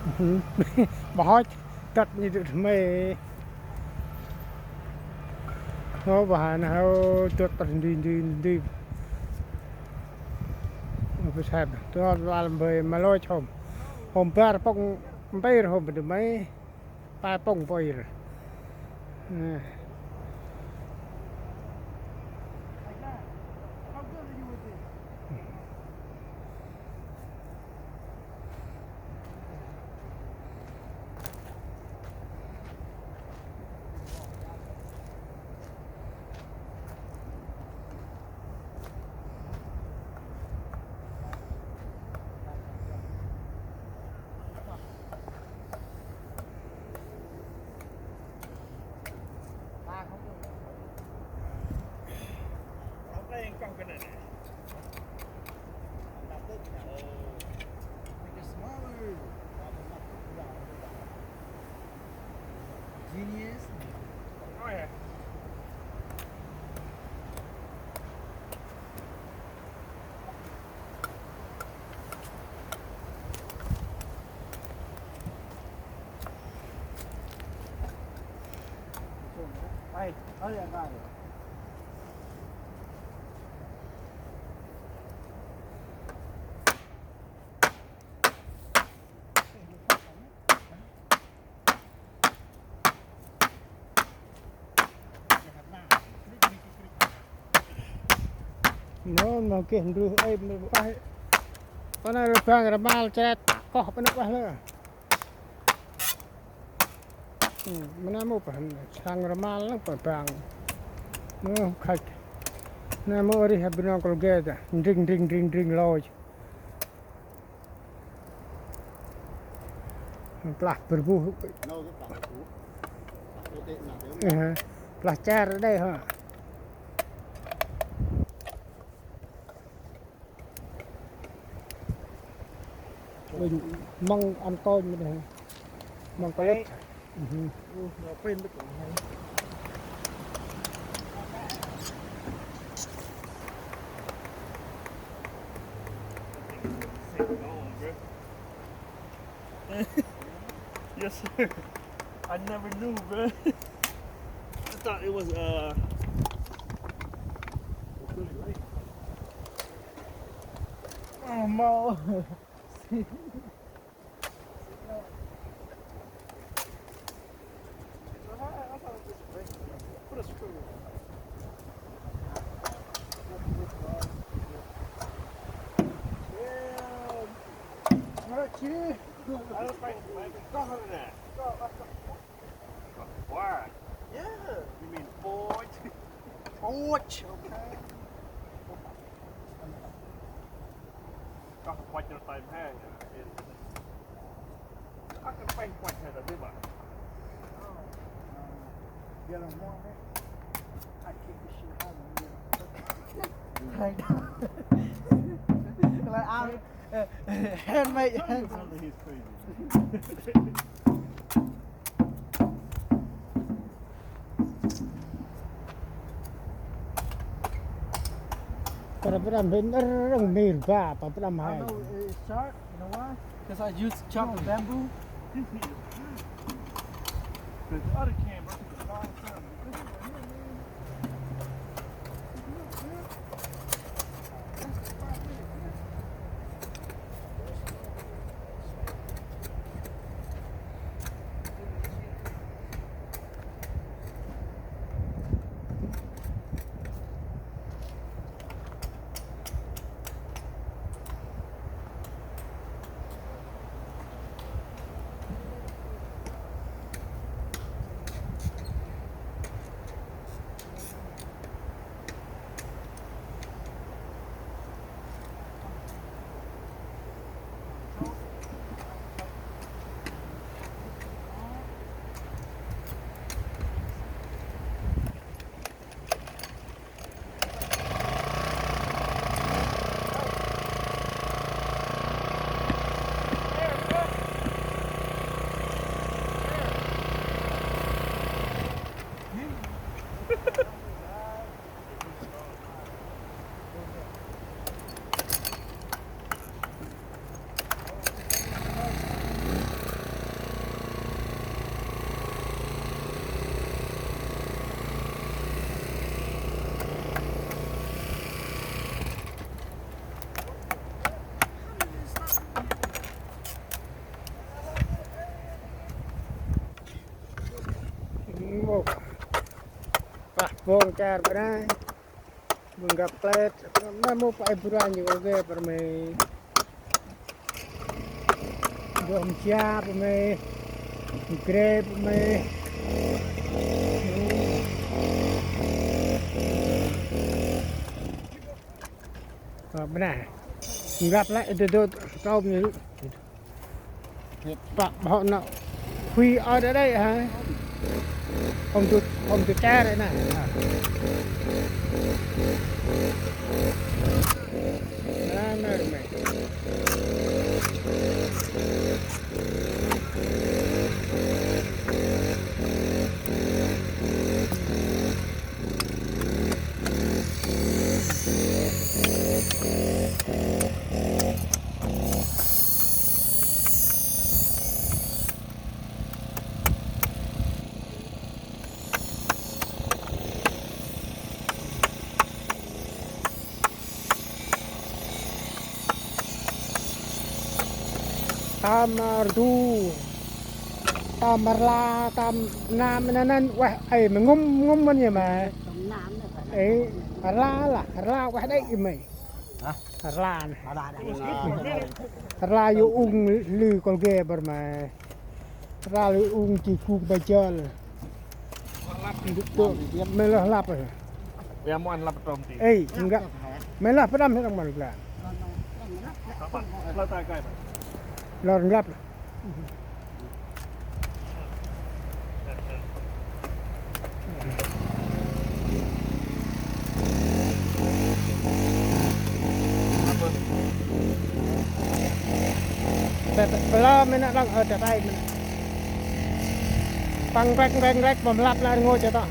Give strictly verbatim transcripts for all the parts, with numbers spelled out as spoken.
Ƀa hŏ, tât ni dŭt hmê. Hô, ƀa hăn hô, tât tât ndri, ndri, ndri. Ơ, pơsep, tât lal mbơi ma lôch hôm. Hôm bar pŏng mpêr hôm bơ̆ mê. Pa pŏng mpêr. Ơ. Genius. Nô, nô geh ndrưh ê, mê ƀah. Pă nê rơbang rmal chret koh pă nê ƀah lơ. Mê nê mâu pă săng rmal lăng pă bang. Mâu khăch. Nê mâu rih hê bơnong kôl gê ta. Ndring, ndring, ndring, ndring lôch. Plah bơrbŭh. Plah cher đê hă. Ui, măng ăn kônh mê đê. Măng kônh. Yes, sir. I never knew, bro. I thought it was, uh, oh, no. Why? Yeah. You mean porch? Porch, okay. Kah kuăch rơtay mhe. Ơ, kah kuăch he ta dê ƀă. Handmade, handmade. He's crazy. Pơrăm pơrăm hên rơng mir ba, pơrăm hên. I know it's sharp, you know why? 'Cause I use chunk of bamboo. The other camera took a long time. Pah bông char bra. Mông găp klet. Mâm mâu pah bra ñu kol ge bơh mê. Bơh mja bơh mê. Gre bơh mê. Bra. Găp lĕ dô dô trôm ñu. Pah bơh nô. Hui ơ đa đê hă. Hôm tu, hôm tu char đê na. Nô, nô, nô. Tơm rdu, tơm rla, tơm nam nê nê, ueh, ê, mê ngŭm, ngŭm mĭn yơh mê. Ê, rla lah, rla ueh đê̆ mê. Hả? Rla nê. Rla nê. Rla yô ung lư kol ge bơh mê. Rla lư ung ti gŭ ba jăl. Mê lah lăp. Ya, mâu ăn lăp trôm ti. Ê, ngă. Mê lah pơđăm hê đăng măn gla. Lor ngăp. Tê, tê, bla mê nê đăng, ơ, tê, tê, mê nê. Păng ngrek, ngrek, ngrek, bơh mlăp lĕ rngôch ta.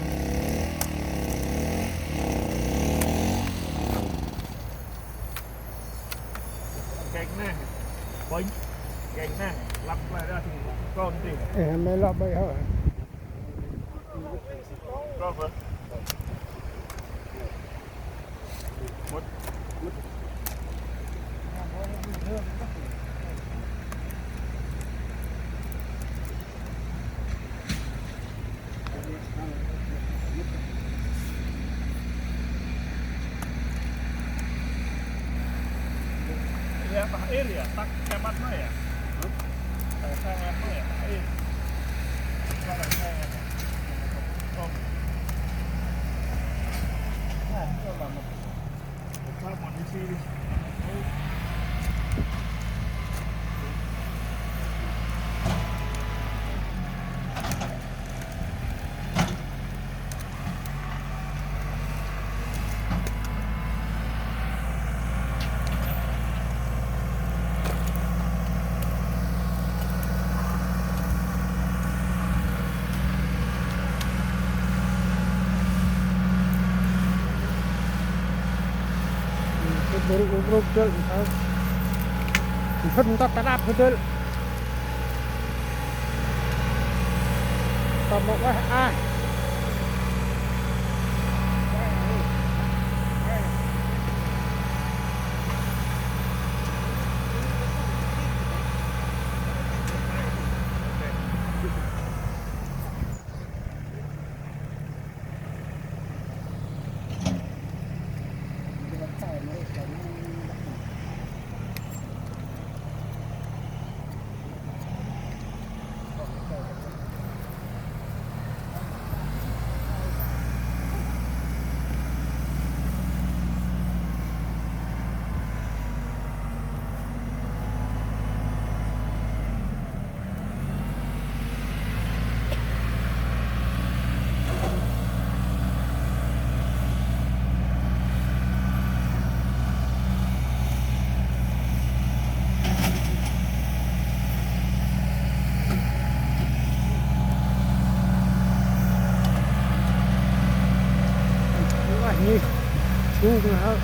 Gạch nè. Bánh. Gạch nè. Lặp lại ra thì con đi. Ê, mê lăp bai hơ. Con bơ. Mŭt. Mŭt. Iya, Pak Ir ya, tak hemat mah ya. Hah? Tak hemat mah ya, Pak Ir. Pak Ir. Oh. Nah, itu lama. Bơh rŭk rŭk dơl, phŭt ntŭk ta đăp dơl. Tơm mâu ueh ah. Ơ, nhi. Ơ,